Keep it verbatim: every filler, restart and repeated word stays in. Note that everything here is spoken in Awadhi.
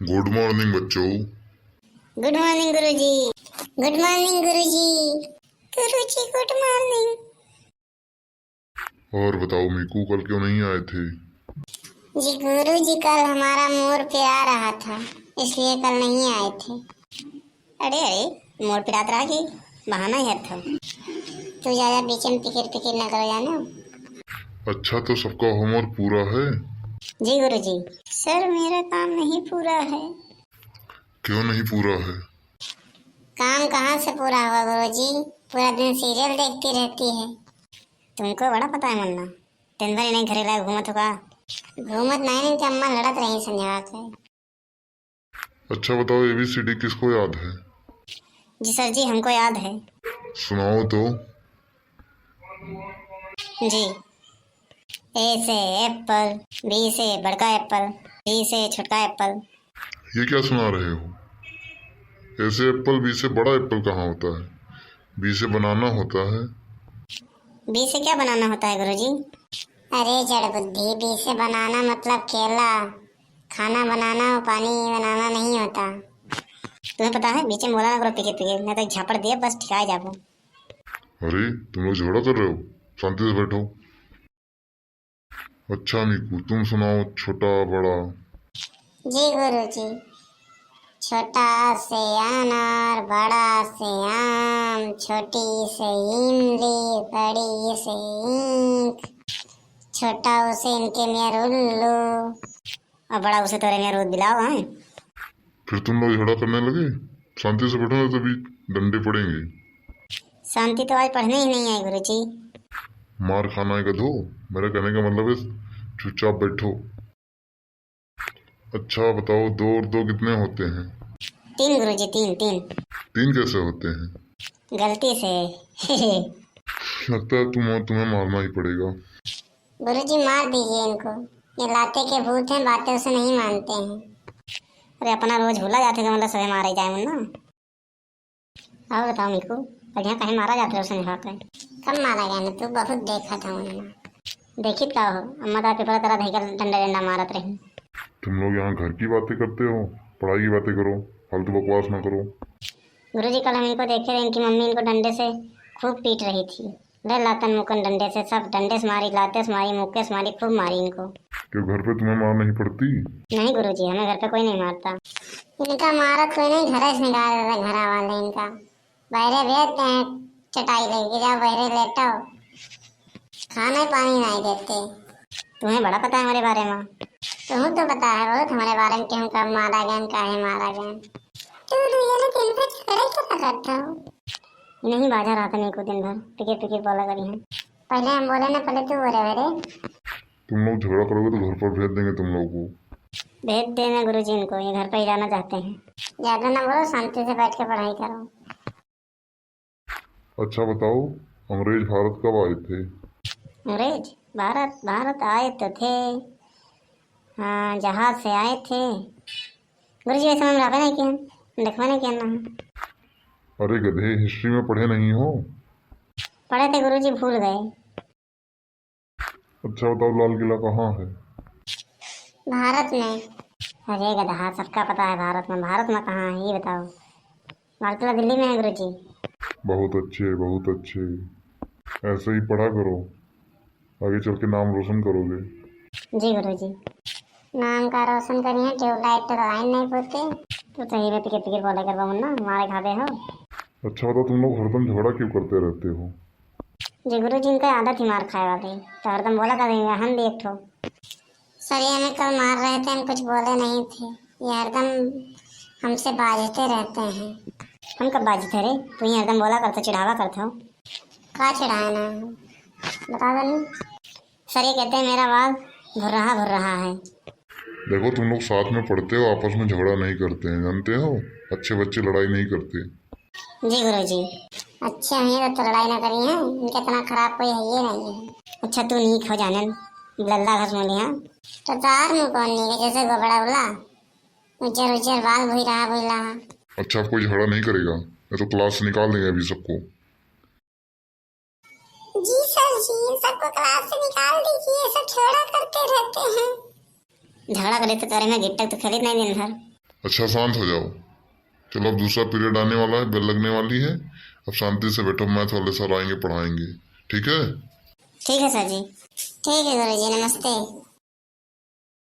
गुड मॉर्निंग बच्चों। गुड मॉर्निंग गुरुजी। गुड मॉर्निंग गुरुजी। गुरुजी गुड मॉर्निंग। और बताओ मीकू, कल क्यों नहीं आए थे? जी गुरुजी, कल हमारा मोर पिरा रहा था, इसलिए कल नहीं आए थे। अरे अरे, मोर पिरात रहा कि बहाना ही था। तू ज्यादा बीच में पिकिर पिकिर ना करो जानो। अच्छा, तो सबका होमवर्क पूरा है? जी गुरुजी। सर, मेरा काम नहीं पूरा है। क्यों नहीं पूरा है? काम कहाँ से पूरा हुआ गुरुजी? पूरा दिन सीरियल देखती रहती है। तुमको बड़ा पता है मुन्ना, दिन भर इन्हें घरे लाए घूमत होगा। घूमत नहीं, इनके अम्मा लड़त रही संझवा के। अच्छा बताओ, एबीसीडी किसको याद है? जी सर जी, हमको याद है। सुनाओ तो। जी, ए से एप्पल, बी से बड़का एप्पल, सी से छोटका एप्पल। ये क्या सुना रहे हो? ए से एप्पल, बी से बड़ा एप्पल कहाँ होता है? बी से बनाना होता है। बी से क्या बनाना होता है गुरुजी? अरे जड़ बुद्धि, बी से बनाना मतलब केला, खाना बनाना और पानी बनाना नहीं होता। तुम्हें पता है, बीच में बोला ना करो पिके पिके, नहीं तो झापड़ दिए बस ठिकाए जाबो। अरे तुम लोग झगड़ा कर रहे हो, शांति से बैठो। अच्छा मीकू, तुम सुनाओ, छोटा बड़ा। जी गुरुजी, छोटा से अनार, बड़ा से आम, छोटी से इमली, बड़ी से ईख, छोटा उसे इनके मियाँ उल्लू, और बड़ा उसे तोरे मियाँ रोज बिलाव हैं। फिर तुम लोग झगड़ा करने लगे? शांति से बैठो, नहीं तो अभी डंडे पड़ेंगे। शांति तो आज पढ़ने ही नहीं आई गुरुजी। मार खाना है गधो, मेरा कहने का मतलब है चुपचाप बैठो। अच्छा बताओ, दो और दो कितने होते हैं? तीन गुरुजी, तीन, तीन। तीन कैसे होते हैं? गलती से। लगता है तुम, तुम्हें मारना ही पड़ेगा। गुरुजी मार दीजिए इनको, ये लाते के भूत हैं, बातें उसे नहीं मानते हैं। अरे अपना रोज भूला जाते का मतलब सभी मारे जाए मुन्ना। और बताओ मीकू, बढ़िया कहीं मारा जात रहो संझवा के? कब मारा गया ना तू, बहुत देखा था उन्हें। देखित का हो, अम्मा तो पेपर तरह धइकर डंडा डंडा मारत रही। तुम लोग यहाँ घर की बातें करते हो, पढ़ाई की बातें करो, फालतू बकवास ना करो। गुरुजी कल हम इनको देखे रहे, इनकी मम्मी इनको डंडे से खूब पीट रही थी। ले लातन मुकन डंडे से, सब डंडे से मारी, लाते से मारी, मुक्के से मारी, खूब मारी इनको। क्यों घर पे तुम्हें मार नहीं पड़ती? नहीं गुरुजी, हमें घर पे कोई नहीं मारता। इनका मारत कोई नहीं, घर से निकाल देता घरा वाले इनका। बाहरे भेज दे, चटाई लेके जाओ, बाहरे लेटो। खाना पानी नहीं देते। तुम्हें बड़ा पता है हमारे बारे में। तुम्हें तो पता है बहुत हमारे बारे में कि हम कब मारा गए, काहे मारा गए। तू दुइया लोग दिन भर झगड़ा ही करता करता हो। नहीं, बाजा रहता नहीं को दिन भर, पिकिर पिकिर बोला करी हम। पहले हम बोले ना, पहले तू बोले मेरे। तुम लोग झगड़ा करोगे तो घर पर भेज देंगे तुम लोगों को। भेज देना गुरुजी इनको, ये घर पर ही रहना चाहते हैं। ज्यादा ना बोलो, शांति से बैठ के पढ़ाई करो। अच्छा बताओ, अंग्रेज भारत कब आए थे? अंग्रेज भारत, भारत आए तो थे, हाँ, जहाज से आए थे। गुरुजी, वैसे हम रहबे नहीं किया, देखबे नहीं किया ना। अरे गधे, हिस्ट्री में पढ़े नहीं हो? पढ़े थे गुरुजी, भूल गए। अच्छा बताओ, लाल किला कहाँ है? भारत में। अरे गधा, सबका पता है भारत में, भारत में कहाँ है ये बताओ? लाल किला दिल्ली में है गुरुजी। बहुत अच्छे, बहुत अच्छे, ऐसे ही पढ़ा करो, आगे चल के नाम रोशन करोगे। जी गुरुजी। नाम का रोशन करिए, ट्यूबलाइट तो लाइन नहीं पोते। तू तो हीरे पिके पिके बोले कर मुन्ना, मारे खाबे हो। अच्छा बताओ, तुम लोग हरदम झगड़ा क्यों करते रहते हो? जी गुरुजी, इनका आदत ही मार खाए वाली, तो हरदम बोला करेंगे हम भी एक ठो। सर, ये हमें कल मार रहे थे, हम कुछ बोले नहीं थे, ये हरदम हमसे बाजते रहते हैं। हम कब बाजते रे? तू ही हरदम बोला करता, चिढ़ावा करता हो। का चिढ़ाना है? बता दो नहीं। सर, ये कहते हैं मेरा बाल भुर्रहा भुर्रहा है। देखो, तुम लोग साथ में पढ़ते हो, आपस में झगड़ा नहीं करते हैं, जानते हो? अच्छे बच्चे लड़ाई नहीं करते। जी गुरुजी। अच्छे हैं तो, तो लड़ाई ना करी है, इनके इतना खराब कोई है ये नहीं है। अच्छा तू नीक हो जानन, लल्ला घास मूली, हाँ। तो तार में कौन नीक है, जैसे गोबड़ा उला, उज्जर उज्जर बाल भुइरहा भुइरहा। अच्छा अब कोई झगड़ा नहीं करेगा, नहीं तो क्लास से निकाल देंगे अभी सबको। जी सर जी, सबको क्लास से निकाल दीजिए, सब झगड़ा करते रहते हैं। झगड़ा करे तो करे में गिट्टक तो खेलित नहीं दिन भर। अच्छा, शांत हो जाओ। चलो, अब दूसरा पीरियड आने वाला है, बेल लगने वाली है। अब शांति से बैठो, मैथ वाले सर आएंगे, पढ़ाएंगे। ठीक है? ठीक है सर जी। ठीक है गुरु जी, नमस्ते।